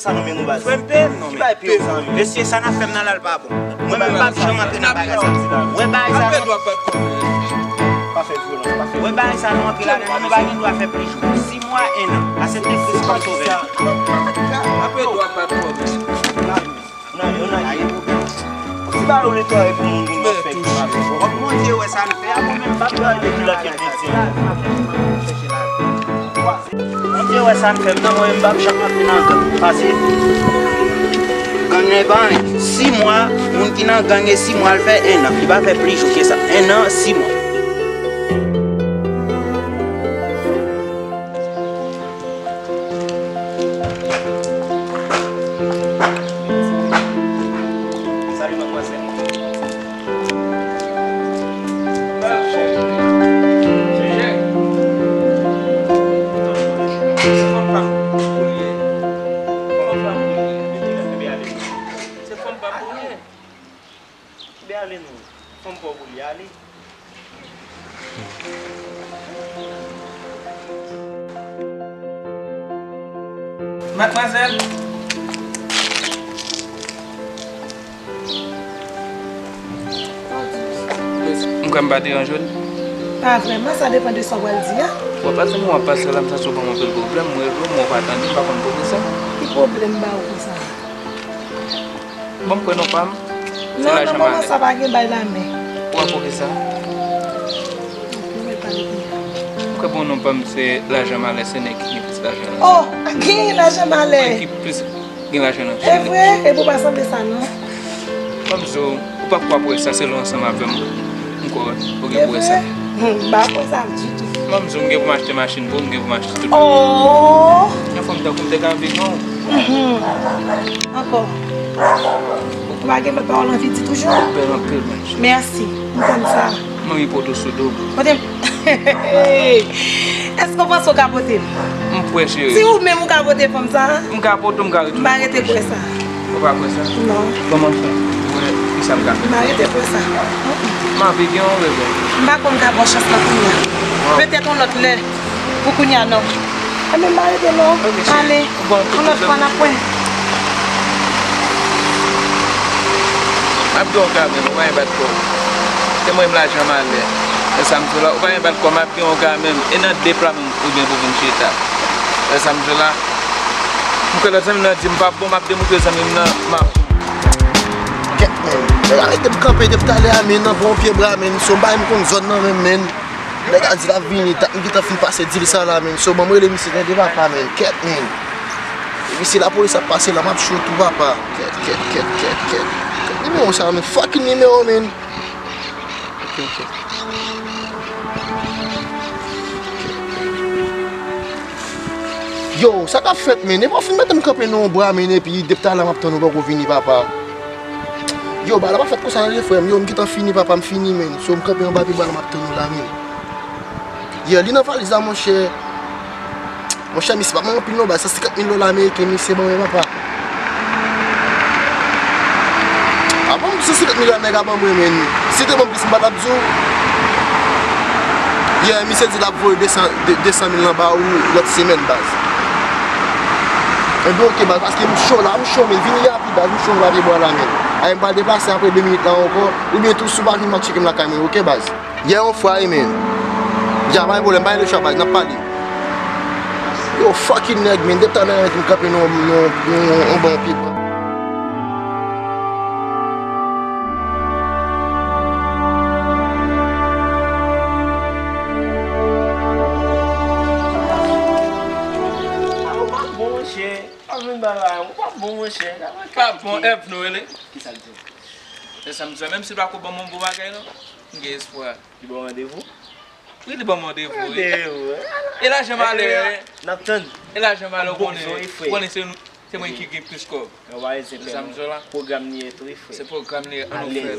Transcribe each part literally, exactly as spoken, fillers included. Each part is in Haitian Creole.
Sa non men nou baz. Frè m peye m non men. Ki bay peye w zanmi? Mesye, sa n ap fè m nan la l pa bon. Mwen menm m p ap janm antre nan bagay sa. Wè bagay sa non. Pa fè vyolans, pa fè. Wè bagay sa non, antre ladan l, nou pa gen dwa fè plis jou. Sis mwa, en an. Asepte Kris kòm sovè. Apre dwa pa twò. Nan yo nan ye. Ti ba yo netwaye pou moun vin nan fèt. Kòm Bondye wè sa n fè a, mwen menm m p ap gade depi lòt yon bèl ti. Bondye wè sa n fè m nan, mwen menm m p ap janm antre nan gang. Pase gang nan e pa anyen. Sis mwa, moun ki nan gang e sis mwa, l fè en an. Li pa fè plis jou ke sa. En an, sis mwa. Salut, mademoiselle. Bèl cheri. Sijè. Se fanm pa m pou l ye. Kòman fanm pou l ye? Se fanm pa m pou l ye. Byen, ale nou. Fanm pa w pou l ye, ale. Madmwazèl. M kwè m pa deranje w. Pa vrèman, sa depann de sa w pral di a. Bon, pase mwen w ap pase la, m santi w ban m anpil pwoblèm, m rele w, men w pa tande, m pa konn poukisa. Ki pwoblèm m ba w konsa? Bon, m kwè non pa m. Non, nan moman sa pa gen bay la men. Ou wè poukisa? Ou mèt pale kounye a. M kwè bon non pa m se lajan malè, se nèg ki gen plis lajan nan. Oh, gen lajan malè. Ki plis gen lajan nan. E vre, e pou pa sanble sa non. Ban m di w, ou p ap kwè pou sa, se lè w ansanm avè m. M kwè ou gen pou wè sa. M pa kwè sa ditou. Ban m di w, m gen pou m achte machin pou ou, m gen pou m achte tout. Oh! Yon fanm tankou m te ka viv non. Ankò. Ou pa gen lòt pawòl anvi di toujou? Bèl anpil, men. Mèsi. M konn sa. Manmi poto sou do. Kote m? Èske w panse w ka pote m? M kwè, cheri. Si ou menm ou ka pote fanm sa? M ka pote w, m ka rete. M pa rete kwè sa. Ou pa kwè sa? Non. Kòman sa? Ou wè kisa m ka fè? M pa rete kwè sa. M anvi gen yon revè. M pa konn ka ba w chans lan kounye a. Petèt yon lòt lè. Pou kounye a non. Enben m pa rete non. Ale. Yon lòt fwa n ap wè. M ap gen yon ka menm, ou pa gen bat kò. Se mwen menm lajan malè. E sa m di w la, ou pa gen bat kò, m ap gen yon ka menm. E nan de pla menm ou gen pou vin chita. E sa m di w la. M kwè lòt zanmi m nan di m p ap bon, m ap demontre zanmi m nan, m ap. Kèt menm. Nèg arete m kanpe depi talè a, men nan pran yon pye bra, men. Se yon bagay m konn zòn nan menm, men. Nèg la di l ap vini, dat m gentan fin pase di l sa la, men. So, ban m rele misye, tande papa, men. Kèt, men. E misye lapolis ap pase la, m ap cho tou, papa. Kèt, kèt, kèt, kèt, kèt. Kèt nimewo sa, men. Fucking nimewo, men. Ok, ok. Yo, sa k ap fèt, men? Epa w fin mete m kanpe nan yon bwa, men, epi depi talè m ap tann ou poko vini, papa. Yo, bagay la pa fèt konsa non, frè m. Yo, m gentan fini, papa, m fini, men. So, m kanpe anba pye bwa la, m ap tann ou la, men. Yeah, li nan valiz la, monchè. Monchè, misye pa ban m anpil non, baz, san senkant mil dola ameriken misye ban mwen, papa. A bon, san senkant mil dola nèg la ban mwen, men. Si te ban m plis, m pa t ap di w. Yeah, misye di l ap voye de san, de, de san mil lan ba ou lòt semèn, baz. Enben, ok, baz, paske m cho la, m cho, men. Vini rapid, baz, m cho anba pye bwa la, men. Ay, m pral deplase apre de minit la ankò, oubyen tou, si w pa vin, m a tcheke m lakay mwen, ok, baz? Yeah, yon fwa, wi, men. Ya, pa gen pwoblèm, pa gen lechwa, baz, n ap pale. Yo, fucking nèg, men, depi talè a, m kanpe nan, nan, nan, nan, anba yon pye bwa. Ah, ou pa bon, monchè. Pa vin bay la, ou pa bon, monchè. Pa bon, Èv nou rele. Kisa l di? Se sa m di, menm si l pa ko ban m yon bon bagay, non. M gen espwa. Li ba w randevou? Wi, li ban m randevou, wi. Randevou, wi. E lajan malè, n ap tann. E lajan malè, ou konnen, ou konnen se nou, se mwen ki gen plis kòb. Yo pa ese fè non. Pwogram li ye tou, wi, frè. Se pwogram li ye, an nou fè l.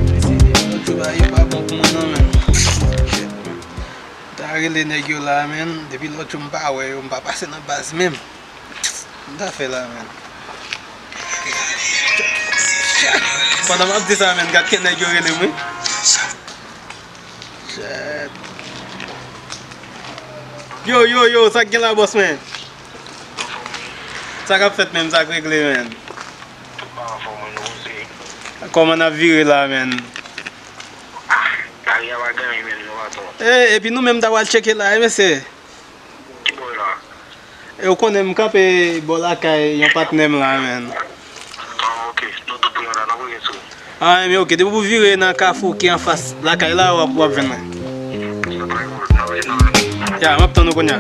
Mesye, depi lòt jou bagay yo pa bon pou mwen non, men. Shit, man. M ta rele nèg yo la, men. Depi lòt jou m pa wè yo, m pa pase nan baz menm. M ta fè la, men. Pandan m ap di sa, men, gad kèk nèg yo rele m, wi. Shit. Yo, yo, yo, sa k gen la, bòs mwen? Sa k ap fèt menm, sa k regle, menm? Kòman n ap vire la, menm? Lari a pa gen anyen menm non, patwon. E, epi nou menm ta pral tcheke la, e mesye. Ki bò la? E ou konnen m kanpe bò lakay yon patnè m la, menm. Ah, ok. Nou tout pran la, n ap rele sou. Ah, men ok, depi w vire nan kafou ki anfas lakay la, w ap, w ap jwenn mwen. Ya, m ap tann ou kounye a.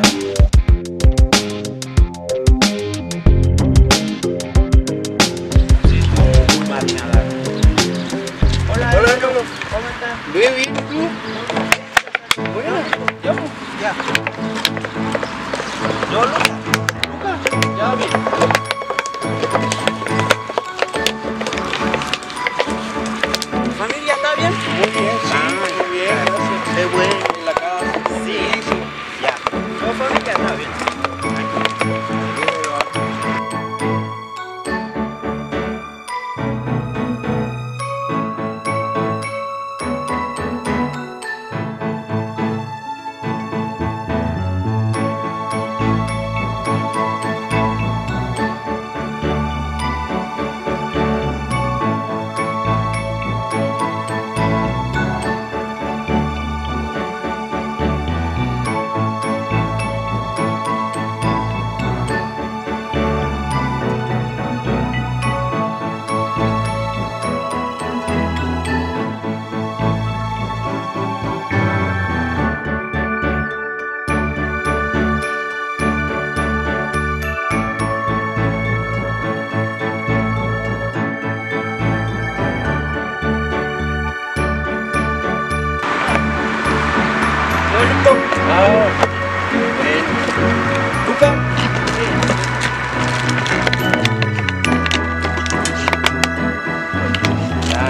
Hola, ¿cómo están? Bien, bien, ¿y tú? Bueno, yo, ya. Yo, Luca, Luca, ya vi. ¿Tu familia está bien? Muy bien, sí, muy bien, gracias. Qué bueno, en la casa. Sí, sí, ya. Tu familia está bien.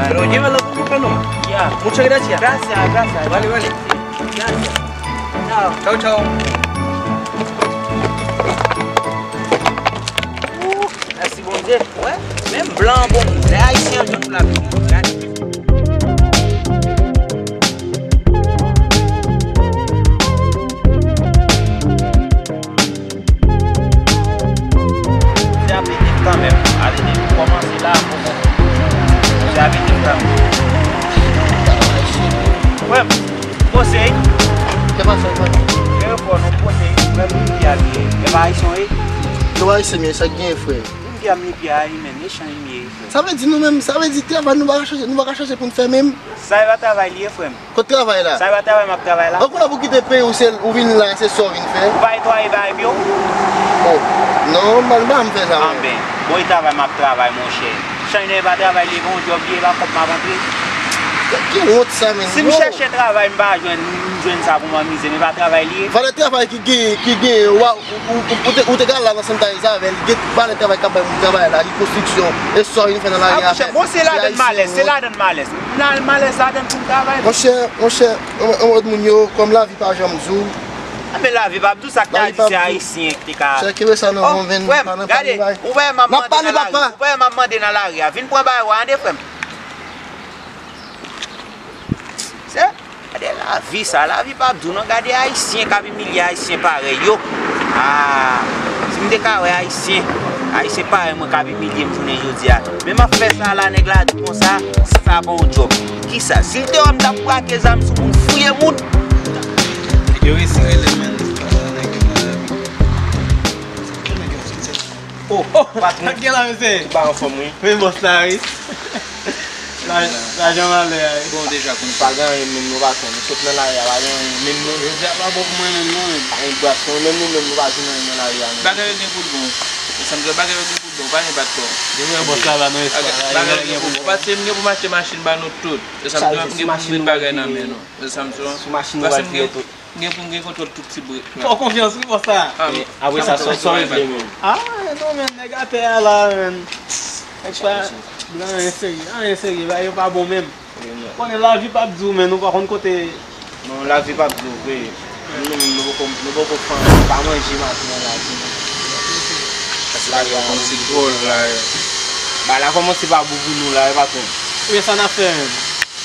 Pero llévalo con tu canoa. Ya. Muchas gracias. Gracias, gracias. Vale, vale. Gracias. Chao. Chao, chao. Mèsi Bondye. Wè, menm blan an bon moun. Lè Ayisyen an jwenn pou l ap viv. Gade. Se ap ede m kanmenm. Ale depi m kòmanse la, bon, bon. Se ap ede m kanmenm. Frè m, konsèy. Ke pase, frè? Ke repò nou konsèy. Frè m, li ap ye. E pa Ayisyen, wi. Nou Ayisyen, men sa k gen, frè. Moun ki ap ni pye a, li menm, mechan li ye, frè. Sa vle di nou menm, sa vle di travay nou pa ka chache, nou pa ka chache pou n fè menm. Sa e pa travay li ye, frè m. Kot travay la? Sa e pa travay m ap travay la. Donk, ou la pou kite peyi w, se, ou vin la, se sa w vin fè? Ou pa netwaye bagay pye w? Oh, non, m pa, m pa janm fè sa, mwen. Anben, bon, e travay m ap travay, monchè. China e pa travay li ye, bon, djòb li ye, e pa kòb m ap antre. Ki wont sa, menm? Si m chèche travay, m pa jwenn, m jwenn sa pou m anmize m, e pa travay li ye. Valè travay ki gen, ki gen, w a, ou, ou, ou te, ou te ka la nan Santa Isabel, gen valè travay k ap bay moun travay la, ki konstriksyon, e sa w vin fè nan lari a. Ah, monchè, bon, se ladann malèz, se ladann malèz. Nan malèz ladann pou m travay. Monchè, monchè, yon, yon lòt moun yo, kòm lavi pa janm di w. Ah, men lavi p ap di w, sa k ta di se Ayisyen ki te ka. Chè, kenbe sa nan men w, men pa nan pale bay. Ou wè m ap mande nan lari, ou wè m ap mande nan lari a, vin pran bagay ou a, tande, frè m. Se, gade lavi sa, lavi p ap di w non, gade Ayisyen k ap imilye Ayisyen parèy yo. Ah, si m te ka wè Ayisyen, Ayisyen parèy mwen k ap imilye m jounen jodi a. Men m ap fè sa la, nèg la di konsa, sa pa yon djòb. Kisa? Si l te wè m t ap brake zam sou moun, fouye moun. Yo resi rele, menn. Oh, oh, patwon. Sa k gen la, mesye? Tout bagay anfòm, wi. Men bòs la, wi. La, lajan malè a, wi. Bon, deja, konn pa gen anyen menm non, patwon. Nou sot nan lari a, pa gen anyen menm non. Jodi a pa bon pou mwen menm non, menm. Pa gen bwasyon, menm nou menm, nou pa jwenn anyen nan lari a menm. Bagay yo gen pou l bon. E sa m di w, bagay yo gen pou l bon, pa gen bat kò. Yo gen bòs la ba nou espwa. Bagay yo gen pou l bon. Paske m gen pou m achte machin ba nou tout. E sa m di w, m gen pou m met bagay nan men nou. E sa m di w. Sou machin nou pral file tout. M gen pou m gen kontwòl tout ti bri. Fè w konfyans, wi, bòs la. Ah, men apre sa, sa w regle menm? Ah, non, men nèg atè a la, men. Nèg pa, anyen serye, anyen serye, bagay yo pa bon menm. Konnen lavi p ap di w, men nou pa konn kote. Non, lavi p ap di w vre. Nou menm, nou poko, nou poko fè anyen, nou pa manje maten an la, di nou. Lari a kòmanse dwòl la. Bagay la kòmanse pa bon pou nou la, wi, patwon. Ebyen, sa n ap fè menm?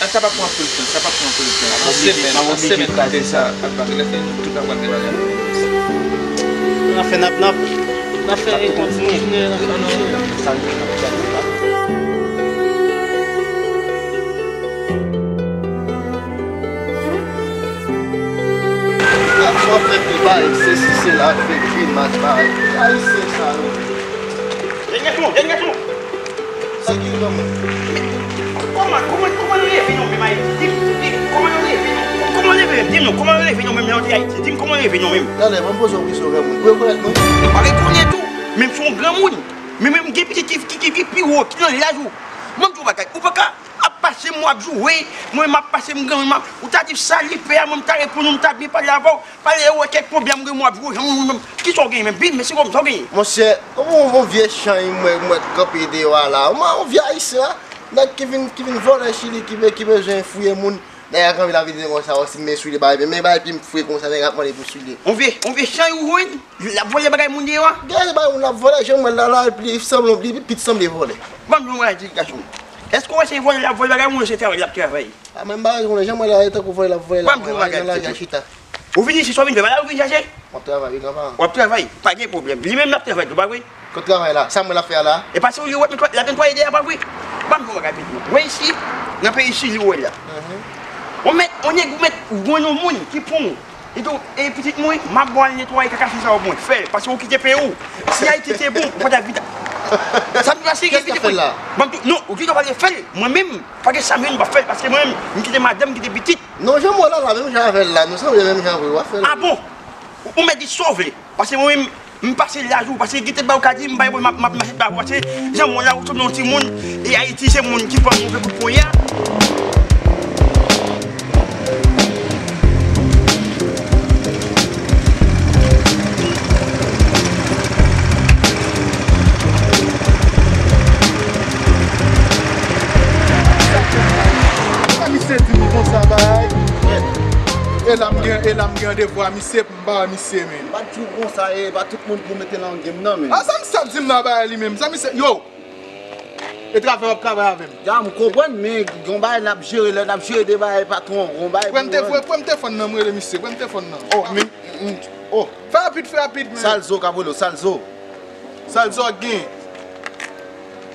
Ah, sa p ap pran anpil tan, sa p ap pran anpil tan. An semèn, an semèn, nou te sa ap pase. Lè fini, nou tout ap pral gen bagay. N ap fè, n ap, n ap, n ap fè kontinye, n ap fè kontinye. Ayisyen sa yo. Dènye tou, dènye tou. Sa ki rive mwen? Kòman, kòman, kòman yo leve nou menm Ayiti? Di m, di m, kòman yo leve nou? Kòman yo leve menm? Di m non, kòman yo leve nou menm lè yo te Ayiti? Di m kòman yo leve nou menm? Talè, ban m poze yon kesyon, granmoun. Ou rekonèt mwen? Ou pa rekonèt ou? Menm si w yon granmoun. Men menm gen pitit ki, ki, ki, ki pi wo, ki nan laj ou. Ban m di w yon bagay. Ou pa ka ap pase m w ap joure, mwen m ap pase m granmoun, m ap, ou ta di m sali pè a, mwen m ta reponn ou, m ta byen pale avè w. Pale, ou wè kèk pwoblèm gen, mwen ap jwe, jan mwen menm. Kisa w genyen menm? Bib, mesye, kòman sa w genyen? Monchè, yon, yon vye chay m wè, m wè k kanpe deyò a la. Yon, yon vye ayisyen la, nèg ki vin, ki vin vòlè Chili, ki be-, ki bezwen fouye moun. Nèg la kanpe, l ap vide konsa, ou si m men sou li, bagay, men bagay pi m fre konsa, nèg ap mande pou sou li. Yon vye, yon vye chay ou jwenn, l ap vòlè bagay moun deyò a? Gen bagay moun ap vòlè, jan m wè l la, la, li sanble, li pi sanble vòlè. Ban m yon bagay di gason. Èske w wè se vòlè l ap vòlè bagay moun, se travay l ap travay? A, mwen m pa konnen, jan m wè la, e tankou vòlè l ap vòlè la, mwen, mwen nan lari a chita. Ou vin isit, sa w vin fè, bagay ou vin chache? M ap travay, wi, granpa. W ap travay, pa gen pwoblèm. Li menm l ap travay tou, pa vre? Kot travay la? Sa m wè l ap fè a la? E pa se ou li wè l ap netwaye deyò a, pa vre? Ban m di w yon bagay, pitit mwen. Wè isit, nan peyi Chili ou wè la. Mhm. Ou mèt, ou nèg, ou mèt jwenn yon moun ki pran w. Li di w, e pitit mwen, m ap ba w al netwaye kaka fi sa yo pou mwen. Fè l, paske ou kite peyi w. Si Ayiti te bon, ou pa t ap vin. Sa m di w la serye, pitit mwen. Ban m di w, non, ou gentan pale fè l. Mwen menm, pa gen sa m jwenn m p ap fè l, paske mwen menm, m kite madanm, m kite pitit. Non, jan m wè w la, la, menm jan avè l la, nou sanble menm jan vre, w ap fè l. A bon? Ou, ou mèt di sa w vle. Paske mwen menm, m pase laj ou, paske gen tèt ba ou ka di m bay bò, m ap, m ap mache ba ou, paske jan m wè w la, ou sanble yon timoun, e Ayiti se moun ki pran move kout ponyè. Sa misye di m konsa, bay. E la m gen, e la m gen randevou a misye, m pa wè misye, men. M pa t di w konsa, e pa tout moun pou mete nan game nan, men. A, sa misye ap di m nan, bay li menm. Sa misye, yo! E travay w ap travay avè m. Ya, m konprann, men gen yon bagay n ap jere, lè n ap jere de bagay patwon, gen yon bagay pou w wè. Pran m telefòn nan, m rele misye, pran m telefòn nan. Oh, men, mm, oh. Fè rapid, fè rapid, men. Salzo k ap rele w, Salzo. Salzo gen.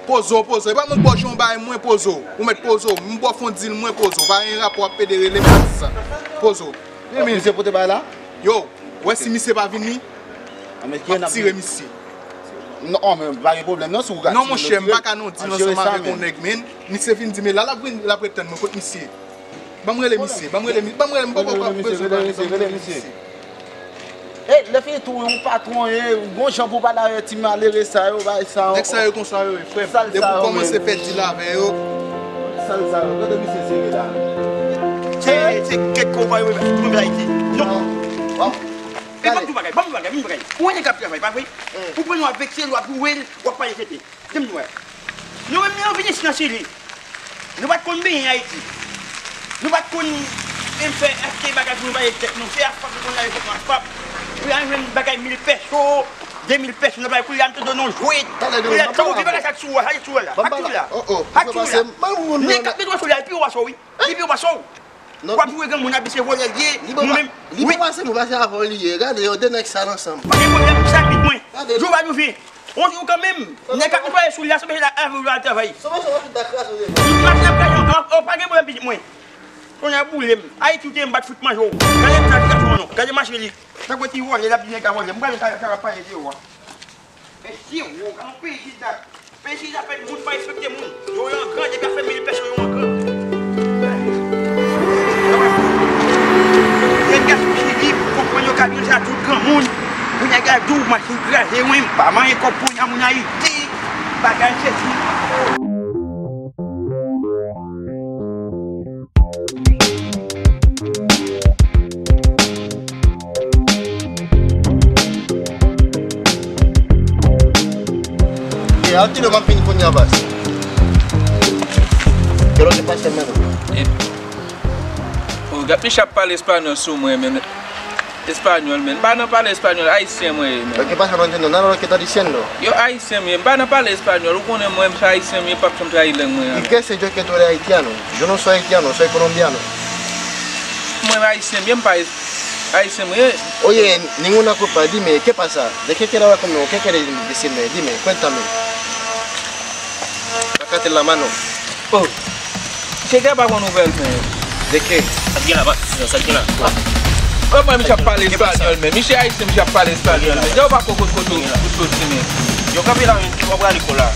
Pozo, pozo. E pa mwen k ba w jan w bay mwen, pozo. Ou mèt pozo. M ba w fon dil mwen, pozo. Pa gen rapò ap pede rele m sa. Pozo. Wi, men. Misye pote bagay la? Yo, wè si misye pa vini, m ap tire misye. Non, men pa gen pwoblèm non, si w ka tire l, non, monchè, m pa ka nan dil ansanm avèk yon nèg, men. Misye vin di, men la, l ap vin, l ap ret tann mwen, kot misye? Ban m rele misye, ban m rele mi-, ban m rele, m poko ka bezwen pale, ban m rele misye. E, lè fini tou, yon patwon ye, gon jan pou pale avè ti malere sa yo, bay sa yo. Nèg sa yo konsa yo ye, frè m. Depi w kòmanse fè dil avè yo. Sal sa yo, gade misye sere la. Se, se kèk konvwa yo, tout moun vin Ayiti. Non. E ban m di w bagay, ban m di w bagay, ban m di w bagay. Ou wè nèg ap travay, pa vre? Ou pran yon avèk se l, w ap joure l, w ap pale tete. Di m nou wè. Nou menm, nou vin isit nan Chili. Nou pa t konn benyen Ayiti. Nou pa t konn menm fè achte bagay pou nou bay tèt nou. Se afap nou konn lave kòk nan afap. Ou al jwenn bagay mil pèso, de mil pèso nan bagay. Koulye a m te donn nou jwèt. Koulye a, tankou ki bagay sa k sou ou a, sa k sou ou a la. Sa k sou ou la. Sa k sou ou la. Nèg k ap netwaye sou ou la, li pi wo pase w, wi. Li pi wo pase w. W ap joure granmoun, ap di se vòlè l ye. Li pa pase nou, pase avè w li ye. Gade yo, de nèg sal ansanm. Pa gen pwoblèm, sa bit mwen. Jou pa jou vyen. On jou kanmenm, nèg k ap netwaye sou li a, se mete la avè w al travay. Tout machin ap kraze w devan. Tout machin ap kraze w, pa gen pwoblèm pitit mwen. Kounye a boule m. Ayiti ou te ye m pa t fout manje w. Gade sa ti gason an non. Gade mache li. Tankou ti vòlè, l ap di nèg a vòlè. M gade sa, sa ap pale deyò a. Mesye, ou ka nan peyi ki dat. Peyi ki dat fè moun pa respekte moun. Yo, yo angran, depi afè mil pèso, yo angran. Nèg gason chili, konprann yo ka dirije a tout granmoun. Pou nèg la di w, machin kraze, wi, m pa manyen kòb pou yon moun Ayiti. Bagay sesi. E, a kilè m ap vin kounye a, baz? Kilè w te pase menm? E, o, gad, misye ap pale espanyòl sou mwen, men. Espanyòl, men. M pa nan pale espanyòl, ayisyen mwen ye, men. Lo que pasa, no entiendo nada de lo que está diciendo. Yo, ayisyen m ye. M pa nan pale espanyòl. Ou konnen mwen, m se ayisyen m ye, m p ap janm trayi lang mwen an. Y qué sé yo que tú eres haitiano. Yo no soy haitiano, soy colombiano. Mwen ayisyen m ye, m pa es-, Ayisyen mwen ye. Oye, ninguno copa, dime, ¿qué pasa? ¿De qué quiere hablar conmigo? ¿Qué quiere decirme? Dime, cuéntame. Sácate la mano. Oh. Misye gen pa bon nouvèl, men. De qué? Sa t gen la, sa t gen la. Oh, mwen, misye ap pale espanyòl, men. Misye ayisyen, misye ap pale espanyòl, men. Yo pa ko kote kote ou soti, men. Yo, kanpe la, men. Ou pa prale lekòl la.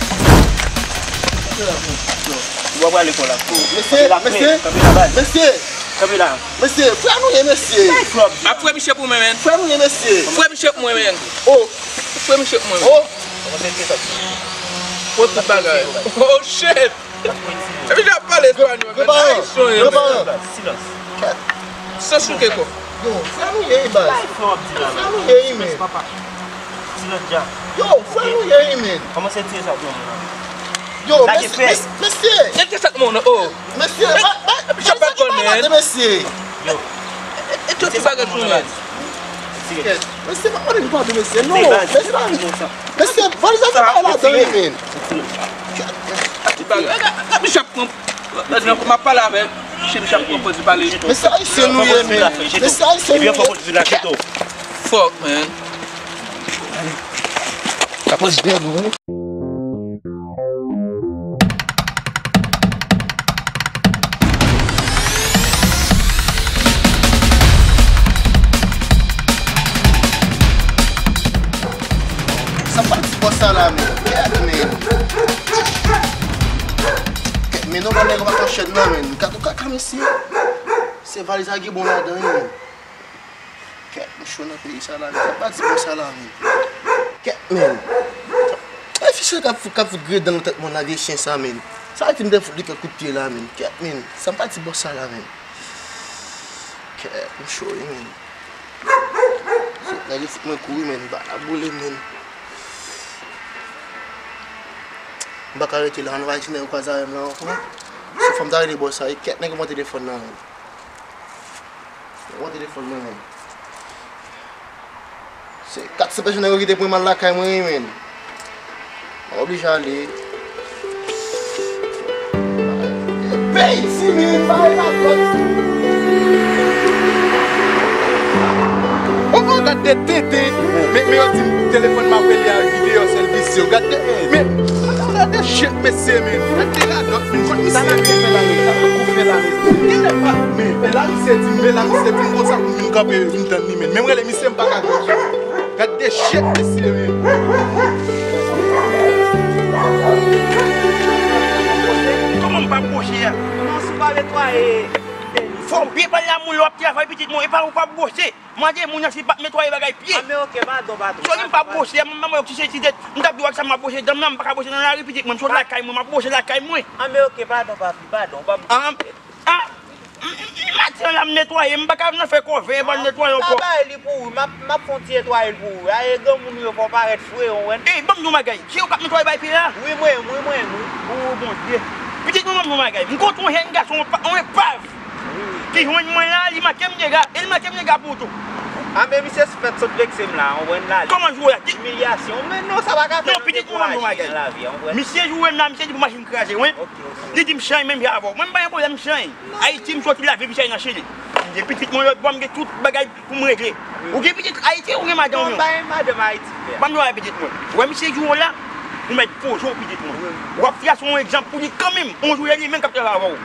Ou pa prale lekòl la. Mesye, mesye, mesye. Kanpe la. Mesye, frè nou ye, mesye. A frè misye pou mwen, men. Frè nou ye, mesye. Frè misye pou mwen, men. Oh. Frè misye pou mwen, men. Oh. Pou tout bagay. Oh, shit. E misye ap pale espanyòl, men. Ayisyen yo, men. Silans. Silans. San souke kò. Yo, frè nou ye, baz. Frè nou ye, men. Silans, dja. Yo, frè nou ye, men. Kòmanse tire sa pou mwen. Yo, mesye, mesye. Mesye, pa, pa, mesye, pa konnen, mesye. Yo. E, e, e, tout bagay pou mwen. Mesye, pa konnen pa de mesye. Non, mesye, mesye, valiz la pa la dan men. Misye ap pran, m ap pale avè l. Misye, misye ap pran pòz li pale. Mesye ayisyen nou ye, men. Mesye ayisyen nou ye. Fuck, man. Kapòz bèl, wi. Sa pati bò sa la, men. Kèt, men. Kèt, men, non, nèg yo pa fè chèn nan, men. Gad yon kaka, mesye. Se valiz la gen bon ladan, wi, men. Kèt, m cho nan peyi sa la, men. Sa pati bò sa la, men. Kèt, men. E fi sa k ap fout, k ap fout gredan nan tèt mwen la, vye chen sa, men. Sa ki m te fout li kèk kout pye la, men. Kèt, men. Sa pati bò sa la, men. Kèt, m cho, wi, men. Nèg yo fout mwen kouri, men. Bal la boule, men. M pa ka rete la, ann va isi nèg yo kwaze avè m la ankò. Si fò m ta rele bò sa, e kèt nèg yo pran telefòn nan, men. Pran telefòn mwen, men. Se kat san pèsonn nèg yo kite pou m al lakay mwen, wi, men. Mwen oblije ale. Peyi ti, men, bay la vòt. Oh, oh, gad de tenten. Men, men yo di m telefòn m ap rele a vide yo sèl visye. Gad de, men, gad de shit, mesye, men. Gad de radòt, men, kot misye, men. Genlè pa, men, men la misye di m, men la misye di m konsa pou m vin kanpe, vin tann li, men. Men m rele misye, m pa ka tann li. Gad de shit, mesye, men. Kòman m pa bwoche a? Non, si w pa netwaye. Fò w byen pale a moun lè w ap travay, pitit mwen, e pa ou pa bwoche. Mande moun nan si l p ap netwaye bagay pye. Anben, oke, padon, patwon. Sou li m p ap bwoche, m, m, m, ti se ti tèt, m t ap di w ak sa m ap bwoche dan m nan, m pa ka bwoche nan lari, pitit mwen, m sot lakay mwen, m ap bwoche lakay mwen. Anben, oke, padon, papi, padon, padon. Ah, ah, m, m, m, maten an la m netwaye, m pa ka nan fè kòve, m al netwaye ankò. Ba, bay li pou ou, m ap, m ap fè yon ti netwaye l pou ou. Aye, granmoun ou yo fè w parèt fre, ou wè. Ey, ban m di w yon bagay, se ou k ap netwaye bay pye a? Wi, mwen, wi, mwen, wi. O, Bondye. Pitit mwen, ban m di w yon bagay, m kontre yon jèn gason, yon pa, yon epav. Ki jwenn mwen la, li make m dega, e li make m dega pou ou tou. Anben, misye fèk sot vekse m la, ou konprann la. Kòman joure la? Imilyasyon. Men non, sa pa ka fè nou dekouraje nan lavi a, ou konprann. Misye joure m la, misye di pou machin kraze, wi. Li di m chay menm jan avè w. Mwen m pa gen pwoblèm chay. Ayiti m soti, lavi m chay nan Chili. M gen pitit mwen lòt bò, m gen tout bagay pou m regle. Ou gen pitit Ayiti, ou gen madanm ou? Non, m pa gen madanm Ayiti, pè. Ban m jwenn pitit mwen. Ou wè misye di w la, ou mèt poze w pitit mwen. Wi. W ap fè a se yon egzanp pou li kanmenm. Yon jou e li menm k ap travay avè w.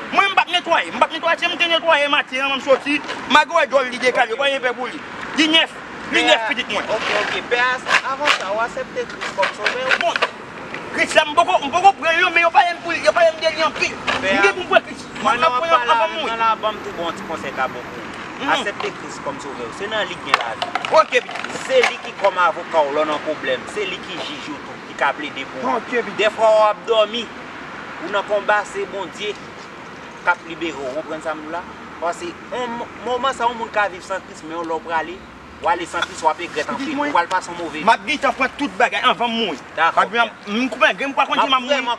Mwen, m p ap netwaye. M p ap netwaye. Si m te netwaye maten an, m soti, m al wè djòl li dekale, pa gen pè pou li. Li nèf. Li nèf, pitit mwen. Oke, oke. Pè a, avan sa, ou aksepte Kris kòm sovè w? Bon, Kris la, m poko, m poko pran l non, men yo pale m pou li, yo pale m de li anpil. M gen pou m pran Kris. Mwen, m ap pran l anvan m mouri. Nan la, ban m tou ba w yon ti konsèy ka bon pou ou. Aksepte Kris kòm sovè w. Se nan li k gen lavi. Oke, pitit. Se li ki kòm avoka w lè w nan pwoblèm. Se li ki jij ou tou, ki ka plede pou ou. Oke, pitit. Dèfwa w ap dòmi, ou nan konba, se Bondye k ap libere w. Ou konprann sa m di w la? Paske yon mo-, moman sa, yon moun ka viv san Kris, men yon lè w prale, w ale san Kris, w ap regrèt anpil. Ou pral pase yon move vi. M ap gentan pran tout bagay anvan m mouri. Dakò, pè. M koupe grenn, m pa konn ki m ap mouri. M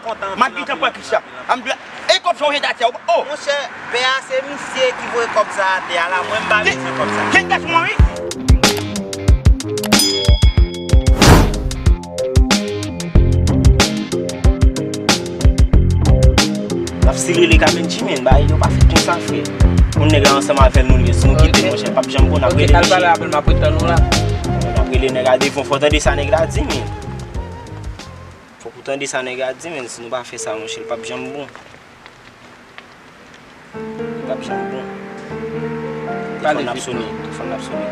ap gentan pran Kris la. M ap di, e kòb sa w jete atè a, oh! Monchè, pè a se misye ki voye kòb sa atè a la, mwen m pa bezwen kòb sa. Jèn gason mwen, wi. N ap sirele ka menm chimen, bagay yo pa fèt konsa, frè. Moun nèg la ansanm avè l nou l ye. Si nou kite l, monchè, l p ap janm bon. N ap rele misye. N ap rele nèg la devan. Fò w tande sa nèg la di, men. Fòk ou tande sa nèg la di, men. Si nou pa fè sa, monchè, l p ap janm bon. L p ap janm bon. Telefòn nan ap sonnen. Telefòn nan ap sonnen.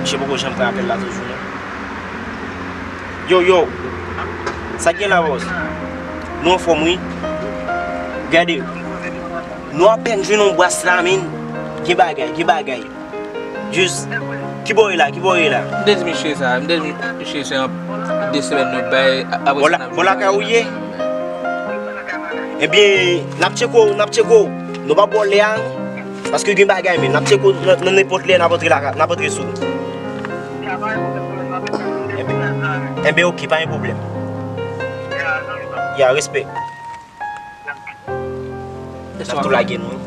Misye poko janm pran apèl la toujou, non. Yo, yo. Sa k gen la, bòs? Nou anfòm, wi. Gade. Nou apèn jwenn yon bras la, men. Gen bagay, gen bagay. Jis, kibò w ye la? Kibò w ye la? M te di misye sa, m te di misye se yon de semèn nou bay, apre sa n ap jwenn. Bon, lakay ou ye? Ebyen, n ap tcheke w, n ap tcheke w. Nou p ap ba w lè a, non. Paske gen bagay, men n ap tcheke w nan, nan nenpòt lè, n ap antre la, n ap antre sou ou. Ebyen, ebyen, oke, pa gen pwoblèm. Ya, respè. N ap tou lage nou.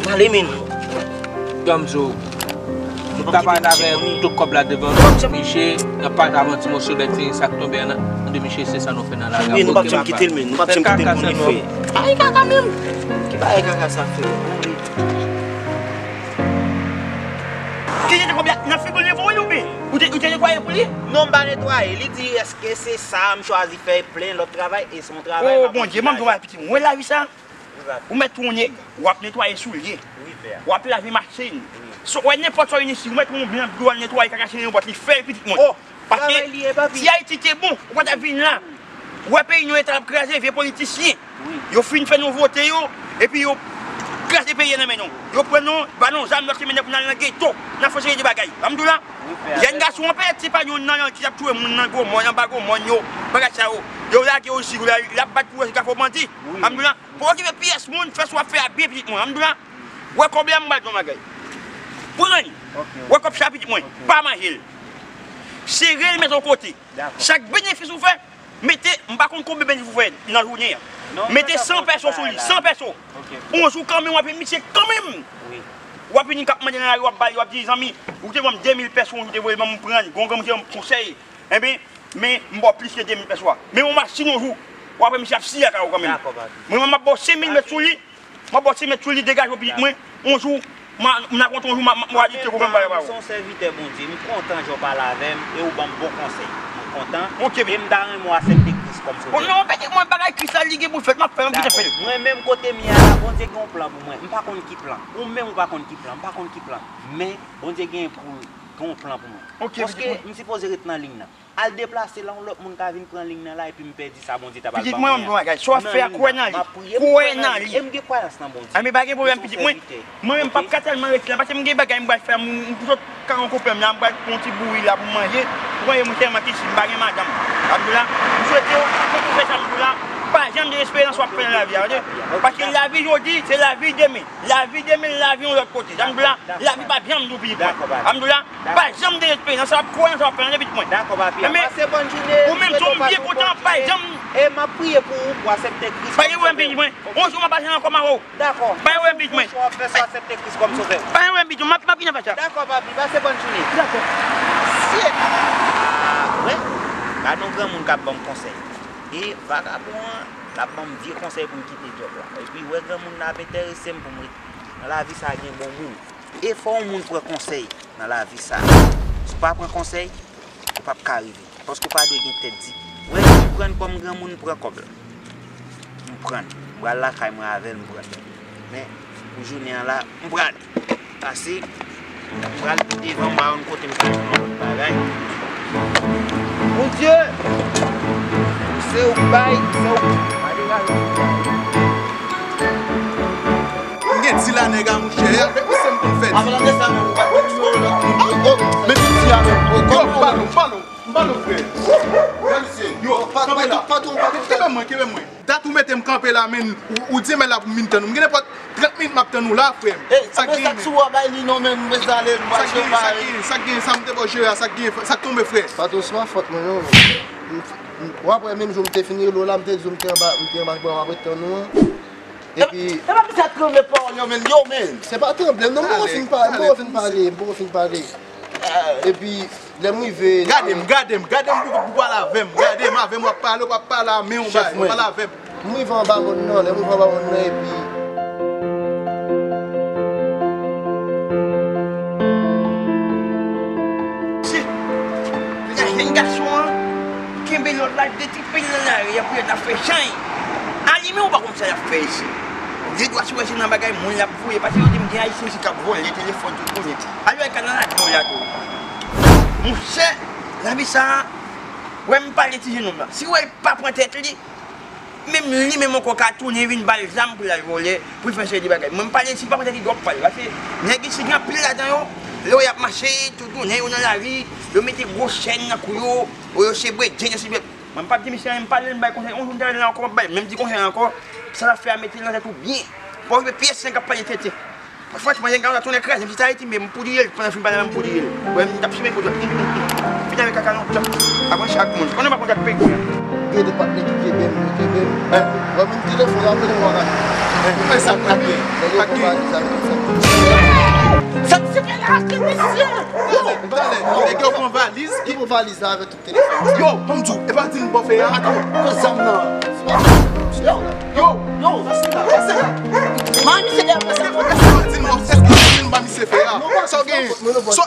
N ale, men. Jan m di w, nou ta pale avè tout kòb la devan misye, n ap pale avè yon ti moso lè ti sa k tonbe an, an de misye, se sa nou fè nan lari a. Men nou p ap janm kite l, men. Nou p ap janm kite l pou li fè. Ay, kaka menm. Ki bagay kaka sa fè? Ki jan de kòb la? Nan figi w li voye oubyen? Ou te, ou te netwaye pou li? Non, m pa netwaye. Li di, èske se sa m chwazi fè plen lòt travay, e se yon travay m ap anvizaje. O Bondye, ban m di w bagay, pitit mwen. Ou wè lavi sa? Ou mèt tounen, w ap netwaye soulye, w ap lave machin. So, w wè nenpòt sa w vin isi, ou mèt yon blan dlo al netwaye kaka si nenpòt li fè l, pitit mwen. Paske si Ayiti te bon, ou pa t ap vin la. Ou wè peyi nou eta l ap kraze, vye politisyen. Yo fin fè nou vote yo, epi yo kraze peyi a nan men nou. Yo pran nou, ba nou zam, yo ap mennen pou n al nan geto. N ap fè yon seri de bagay. Sa m di w la, jèn gason an pèdi, se pa youn nan ki t ap touye moun nan gwo mòn, anba gwo mòn yo, bagay sa yo. Yo lage yo isi, l ap bat pou yo, se ka fò bandi. Sa m di w la, pa okipe pyès moun, fè sa w ap fè a byen, pitit mwen. Sa m di w la, wè kòb la, m pral di w yon bagay. Pran li. Wè kòb sa, pitit mwen, pa manje l. Sere l, met yon kote. Chak benefis ou fè, mete, m pa konn konbyen benefis ou fè nan jounen an. Mete san pèso sou li, san pèso. Yon jou kanmenm, w ap vin misye kanmenm. W ap vin k ap mande nan lari, w ap ba li, w ap di, zanmi, ou te ban m de mil pèso yon jou, te voye ban m, m pran li. Gon granmoun te ban m konsèy. Enben, men, m ba w plis ke de mil pèso a. Men yon machin yon jou, w ap wè misye ap siye lakay ou kanmenm. Mwen menm, m ap ba w senk mil mèt sou li. M ap ba w senk mèt sou li, degaje w pitit mwen. Yon jou, m a, m a kontan yon jou, m a, m a, m a di te konprann bagay pa ou. Se yon sèvitè Bondye, m kontan jan w pale avè m e w ban m bon konsèy. M kontan. E m ta renmen w aksepte Kris kòm sovè. O non, pitit mwen, bagay Kris la, li gen pou l fèt, m ap fè l, m kite fè l. Mwen menm kote m ye a la, Bondye gen yon plan pou mwen. M pa konn ki plan. Ou menm ou pa konn ki plan, m pa konn ki plan. Men, Bondye gen pou, gen yon plan pou mwen. Paske m sipoze ret nan liy nan. Al deplase la, yon lòt moun ka vin pran liy nan la, epi m pèdi sa Bondye ta pral ban mwen an. Pitit mwen, m gon bagay. Sa w ap fè a, kwè nan li. Kwè nan li. E m gen kwayans nan Bondye. Anben, pa gen pwoblèm, pitit mwen. Mwen menm, m p ap ka tèlman rete la, paske m gen bagay m pral fè, m, m sot kay yon konpè m la, m pral pran yon ti bouri la pou m manje. Ou konnen mwen tèlman kich, m pa gen madanm. Abdoula, m swete w, pou w fè sa, Abdoula, pa janm dezespere nan sa w ap fè nan lavi a, tande? Paske lavi jodi, se lavi demen. Lavi demen, lavi yon lòt kote. Abdoula, lavi p ap janm dou, pitit mwen. Abdoula, pa janm dezespere nan sa w ap kwè, nan sa w ap fè, tande, pitit mwen. Dakò, papi. Pase bòn jounen. Ou menm tou, m byen kontan, pa janm. E m ap priye pou ou, pou aksepte Kris kòm sovè. Pa gen pwoblèm, pitit mwen. Yon jou m ap pase ankò, m a wè w. Dakò. Pa gen pwoblèm, pitit mwen. Fè sa w aksepte Kris kòm sovè. Pa gen pwoblèm, pitit mwen. M ap, m ap vin nan fè sa. Dakò, papi. Pase bòn jounen. Dakò. Syèt. Ah, wè. Gade yon granmoun k ap ban m konsèy. E vagabon an, l ap ban m vye konsèy pou m kite djòb la. Epi, wè, granmoun nan ap enterese m pou m ret. Nan lavi sa a gen bon moun. E fò yon moun pran konsèy nan lavi sa a. Si w pa pran konsèy, ou p ap ka rive. Paske w pa dwe gen tèt di, wè, m pran l kòm granmoun, m pran kòb la. M pran l. M pral lakay mwen avè l, m pran l. Men, pou jounen an la, m prale. Pase, m pral pi devan, m pa konn kote m pral pran lòt bagay. Bondye! Se ou k bay, se ou k. M gen di la nèg a mouche, e avèk misye m konn fè di. Avan de sa menm, ou pa t gen nimewo lòt moun yo. Men piti a menm. Yo, m ba nou, m ba nou, m ba nou, frè. Gade misye, yo, kanpe la. Patwon, patwon, patwon. Kenbe mwen, kenbe mwen. Dat ou mete m kanpe la, men, ou, ou di men la pou m vin tann ou. M gen nenpòt trant minit m ap tann ou la, frè m. Sa k genyen, men? Sa k sou a bay li non, men, m bezwen ale, m pral jere bagay. Sa k genyen, sa k genyen, sa m te ba w jere a, sa k genyen, sa k tonbe, frè? Patwon, se pa fòt mwen non, men. M, m, w ap wè menm jou m te fin rele w la, m te di w m te anba, m te anba bò a, m ap ret tann ou an. Epi. E pa misye ap tranble pawòl yo, men, yo, men. Se pa tranble, non, m poko fin pale, m poko fin pale, m poko fin pale. Epi, lè m rive. Gade m, gade m, gade m pou, pou pale avè m. Gade m, avè m, w ap pale, w ap pale a men w bay, w ap pale avè m. M rive anba mòn nan, lè m rive anba mòn nan, epi. Se, lè jèn gason an kenbe lòt la, de Pil nan lari a pou yo ta fè chay. Alime ou pa konn sa y ap fè isit. Li dwa sou wè se nan bagay moun y ap voye, paske yo di m gen ayisyen isit k ap vòlè telefòn tout kounye. Al wè ka nan ladan yo la tou. Monchè, lavi sa a, wè m pale ti jenòm la. Si wè l pa pran tèt li, menm li menm ankò ka tounen vin ba l zam pou l al vòlè, pou l fè seri de bagay. Mwen m pale isit pa pran tèt li dwòp pale, paske nèg isit gen anpil ladan yo, lè w y ap mache, tou tounen yo nan lari, yo mete gwo chèn nan kou yo, yo se bredjenn, yo se bredjenn. Mwen m p ap di misye anyen, m pale l, m bay konsèy. Yon jou m t al la ankò, m ap bay l menm ti konsèy la ankò. Sa l ap fè a, mete l nan tèt ou byen. Pa okipe pyès nèg k ap pale tete. Franchman, jen gason la tounen kraze m, si t Ayiti m ye, m poudriye l, pandan fin pale la, m poudriye l. Wè, m t ap simen kout la. Fini avèk kaka non, t ap, ap ranse ak moun. Konnen m ap kontak peyi a. Gen de patnè ki kenbe m, yo kenbe m. Wè, menm telefòn la, apre m waka. Fè sa k ap gen. Nèg yo pran valiz avèk tout sa. Sa k se fè la, se misye. Yo, talè, nèg yo pran valiz. Yo pran valiz la avèk telefòn. Yo, ban m di w, e pa di m bò fè a. Atann, pran zam nan. Yo, yo, pase la, pase la. Mami, se dèyè. Èske, èske w di m, èske w di m ba misye fè a? Sa w gen? Sa,